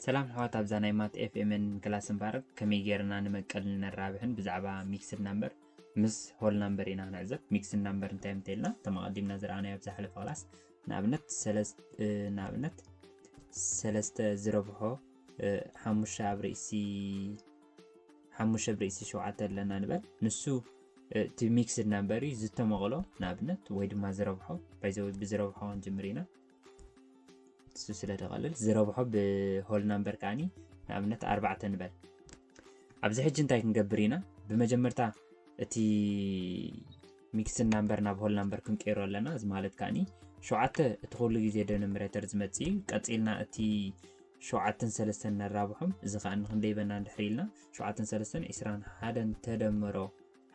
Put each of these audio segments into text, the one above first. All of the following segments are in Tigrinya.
ሰላም ኣሕዋት፣ ኣብዛ ናይ ማት ኤፍኤምን ክላስ እምበኣር ከመይ ጌርና ንመቀልን ነራብሕን ብዛዕባ ሚክስድ ናምበር ምስ ሆል ናምበር ኢና ንዕዘብ። ሚክስድ ናምበር እንታይ እንተልና፣ እቶም ኣቐዲምና ዝረኣናዮ ኣብ ዝሓለፈ ክላስ፣ ንኣብነት ሰለስ-፣ እ፣ ንኣብነት ሰለስተ ዝረብሖ፣ እ፣ ሓሙሽተ ኣብ ርእሲ፣ ሓሙሽተ ኣብ ርእሲ ሸውዓተ ኣለና ንበል። ንሱ፣ እ፣ እቲ ሚክስድ ናምበር እዩ ዝተመቕሎ ንኣብነት፣ ወይ ድማ ዝረብሖ። ባይዘወይ ብዝረብሖ ክንጅምር ኢና። እሱ ስለ ደቐልል ዝረብሖ ብሆል ናምበር ከኣኒ ንኣብነት ኣርባዕተ ንበል። ኣብዚ ሕጂ እንታይ ክንገብር ኢና? ብመጀመርታ እቲ ሚክስድ ናምበር ናብ ሆል ናምበር ክንቀይሮ ኣለና። እዚ ማለት ከኣኒ ሸውዓተ እቲ ኩሉ ግዜ ደኖሚኔተር ዝመጽእ እዩ። ቀጺልና እቲ ሸውዓተን ሰለስተን ነራብሖም። እዚ ከኣ ክንደይ በና እንድሕር ኢልና፣ ሸውዓተን ሰለስተን ዒስራን ሓደን ተደምሮ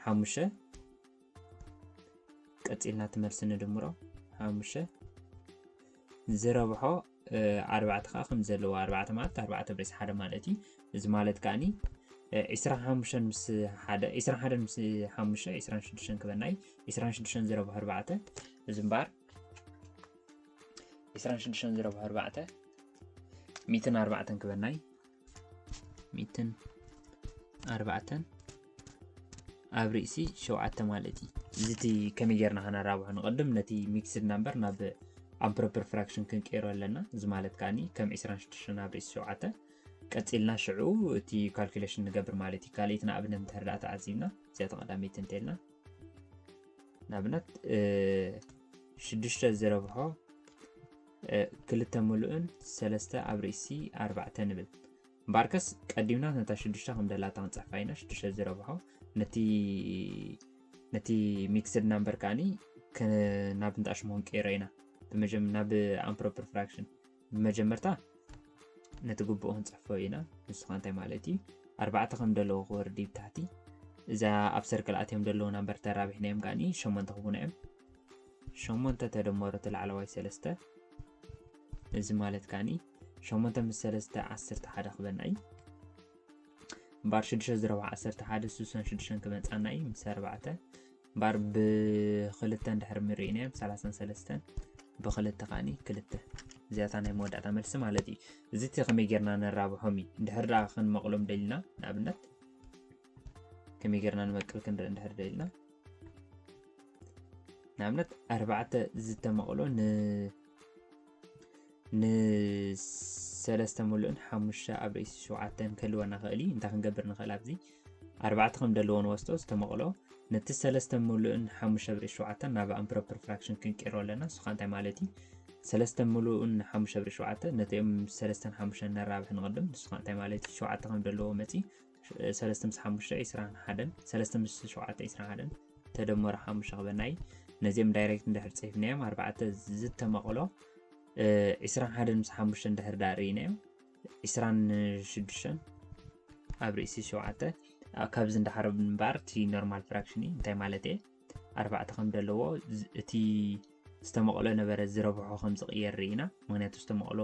ሓሙሽተ። ቀጺልና እቲ መልሲ ንድምሮ ሓሙሽተ። ዝረብሖ፣ እ፣ ኣርባዕተ ከኣ ከም ዘለዎ፣ ኣርባዕተ ማለት ኣርባዕተ ብሬስ ሓደ ማለት እዩ። እዚ ማለት ከኣኒ፣ እ፣ ዒስራን ሓሙሽተን ምስ ሓደ፣ ዒስራን ሓደን ምስ ሓሙሽተ፣ ዒስራን ሽዱሽተን ክበና እዩ። ዒስራን ሽዱሽተን ዝረብሖ ኣርባዕተ፣ እዚ እምበኣር ዒስራን ሽዱሽተን ዝረብሖ ኣርባዕተ፣ ሚእትን ኣርባዕተን ክበና እዩ። ሚእትን ኣርባዕተን ኣብ ርእሲ ሸውዓተ ማለት እዩ። እዚ እቲ ከመይ ጌርና ከነራብሖ ንቐድም ነቲ ሚክስድ ናምበር ናብ ኣምፕሮፐር ፍራክሽን ክንቀይሮ ኣለና። እዚ ማለት ከኣኒ ከም ዒስራን ሽዱሽተን ኣብ ርእሲ ሸውዓተ። ቀጺልና ሽዑ እቲ ካልኩሌሽን ንገብር ማለት እዩ። ካልኣይቲ ንኣብነት እንድሕር ደኣ ተዓዚብና፣ እዚኣ ተቐዳመይቲ እንተልና፣ ንኣብነት፣ እ፣ ሽዱሽተ ዝረብሖ፣ እ፣ ክልተ ምሉእን ሰለስተ ኣብ ርእሲ ኣርባዕተ ንብል። እምበኣርከስ ቀዲምና ነታ ሽዱሽተ ከም ደላታ ክንጽሕፋ ኢና። ሽዱሽተ ዝረብሖ ነቲ፣ ነቲ ሚክስድ ናምበር ከኣኒ ከ-፣ ናብ እንዳ ሽሙ ክንቀይሮ ኢና። ብመጀም-፣ ናብ ኣምፕሮፐር ፍራክሽን ብመጀመርታ ነቲ ግቡእ ክንጽሕፎ ኢና። ንሱ ኸኣ እንታይ ማለት እዩ? ኣርባዕተ ከም ደለዎ ክወርድ እዩ ብታሕቲ። እዛ ኣብ ሰርክል ኣትዮም ደለዉ ናምበር ተራቢሕናዮም ከኣኒ ሸሞንተ ክኾኑ እዮም። ሸሞንተ ተደመሩ እቲ ላዕለዋይ ሰለስተ። እዚ ማለት ከኣኒ ሸሞንተ ምስ ሰለስተ ዓሰርተ ሓደ ክበና እዩ። እምበኣር ሽዱሽተ ዝረብሖ ዓሰርተ ሓደ፣ ስሳን ሽዱሽተን ክመጻና እዩ ምስ ኣርባዕተ። እምበኣር ብክልተ እንድሕር ምርኢናዮም፣ ሰላሳን ሰለስተን ብክልተ ከኣኒ ክልተ። እዚኣታ ናይ መወዳእታ መልሲ ማለት እዩ። እዚ እቲ ከመይ ጌርና ነራብሖም እዩ። እንድሕር ደኣ ክንመቕሎም ደሊና፣ ንኣብነት፣ ከመይ ጌርና ንመቅል ክንርኢ እንድሕር ደሊና፣ ንኣብነት፣ ኣርባዕተ ዝተመቕሎ ን-፣ ንሰለስተ ምሉእን ሓሙሽተ ኣብ ርእሲ ሸውዓተን ክህልወና ክእል እዩ። እንታይ ክንገብር ንኽእል ኣብዚ? ኣርባዕተ ከም ደለዎ ንወስዶ ዝተመቕሎ፣ ነቲ ሰለስተ ምሉእን ሓሙሽተ ኣብ ርእሲ ሸውዓተን ናብ ኣምፕሮፐር ፍራክሽን ክንቀይሮ ኣለና። ንሱ ኸኣ እንታይ ማለት እዩ? ሰለስተ ምሉእን ሓሙሽተ ኣብ ርእሲ ሸውዓተ፣ ነቲኦም ሰለስተን ሓሙሽተን ነራብሕ ንቕድም። ንሱ ኸኣ እንታይ ማለት እዩ? ሸውዓተ ከም ደለዎ መጺ፣ ሰለስተ ምስ ሓሙሽተ ዒስራን ሓደን፣ ሰለስተ ምስ ሸውዓተ ዒስራን ሓደን፣ ተደመሩ ሓሙሽተ ክበና እዩ። ነዚኦም ዳይሬክት እንድሕር ጽሒፍናዮም፣ ኣርባዕተ ዝተመቕሎ፣ እ፣ ዒስራን ሓደን ምስ ሓሙሽተ እንድሕር ደኣ ርኢናዮ፣ ዒስራን ሽዱሽተን ኣብ ርእሲ ሸውዓተ፣ ኣ፣ ካብዚ እንድሓር እምበኣር እቲ ኖርማል ፍራክሽን እዩ። እንታይ ማለት እየ? ኣርባዕተ ከም ደለዎ፣ ዝ-፣ እቲ ዝተመቕሎ ነበረ ዝረብሖ ከም ዝቕየር ርኢና። ምኽንያቱ ዝተመቕሎ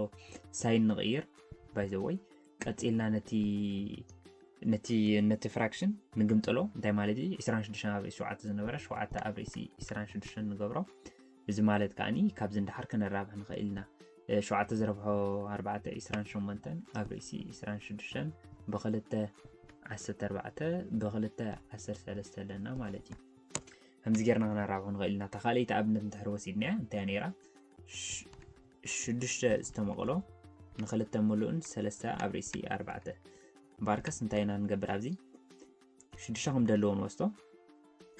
ሳይን ንቕይር፣ ባይ ዘ ወይ። ቀጺልና ነቲ፣ ነቲ፣ ነቲ ፍራክሽን ንግምጥሎ። እንታይ ማለት እዩ? ዒስራን ሽዱሽተን ኣብ ርእሲ ሸውዓተ ዝነበረ፣ ሸውዓተ ኣብ ርእሲ ዒስራን ሽዱሽተን ንገብሮ። እዚ ማለት ከኣኒ ካብዚ ንደሓር ክነራብሕ ንኽእል ኢና። እ፣ ሸውዓተ ዝረብሖ ኣርባዕተ ዒስራን ሸሞንተን ኣብ ርእሲ ዒስራን ሽዱሽተን ብኽልተ ዓሰርተ ኣርባዕተ ብኽልተ ዓሰርተ ሰለስተ ኣለና ማለት እዩ። ከምዚ ጌርና ክነራብሖ ንኽእል ኢና። እታ ካልኣይቲ ኣብነት እንድሕር ወሲድናያ እንታይ እያ ነይራ? ሽ-፣ ሽዱሽተ ዝተመቕሎ ንኽልተ ምሉእን ሰለስተ ኣብ ርእሲ ኣርባዕተ። እምበኣርከስ እንታይ ኢና ንገብር ኣብዚ? ሽዱሽተ ከም ደለዎ ንወስዶ።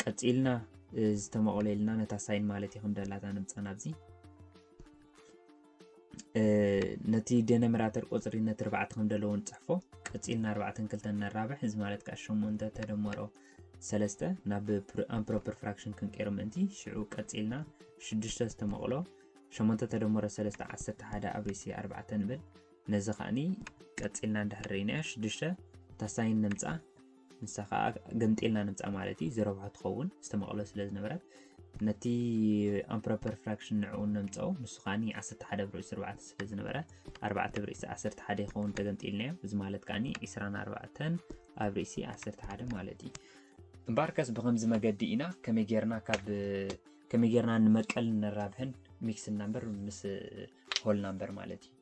ቀጺልና፣ እ፣ ዝተመቕሎ ኢልና ነታ ሳይን ማለት እዩ ከም ደላታ ንምጻእ ናብዚ። እ፣ ነቲ ዴኖሚናተር ቁጽሪ ነቲ ኣርባዕተ ከም ደለዎ ንጽሕፎ። ቀጺልና ኣርባዕተን ክልተን ነራብሕ። እዚ ማለት ከኣ ሸሞንተ ተደመሮ ሰለስተ ናብ ፕር-፣ ኣምፕሮፐር ፍራክሽን ክንቀይሮ ምእንቲ። ሽዑ ቀጺልና ሽዱሽተ ዝተመቕሎ ሸሞንተ ተደመሮ ሰለስተ ዓሰርተ ሓደ ኣብ ርእሲ ኣርባዕተ ንብል። ነዚ ከኣኒ ቀጺልና እንድሕር ርኢናዮ፣ ሽዱሽተ እታ ሳይን ነምጽኣ፣ ንሳ ከኣ ገምጢልና ነምጽኣ ማለት እዩ። ዝረብሖ ትኸውን ዝተመቕሎ ስለ ዝነበረት፣ ነቲ ኣምፕሮፐር ፍራክሽን ንዕኡ ነምጽኦ፣ ንሱ ከኣኒ ዓሰርተ ሓደ ኣብ ርእሲ ኣርባዕተ ስለ ዝነበረ፣ ኣርባዕተ ኣብ ርእሲ ዓሰርተ ሓደ ይኸውን ተገምጢልናዮ። እዚ ማለት ከኣኒ ዒስራን ኣርባዕተን ኣብ ርእሲ ዓሰርተ ሓደ ማለት እዩ። እምበኣርከስ ብኸምዚ መገዲ ኢና ከመይ ጌርና ካብ፣ ከመይ ጌርና ንመቀልን ነራብሕን ሚክስድ ናምበር ምስ ሆል ናምበር ማለት እዩ።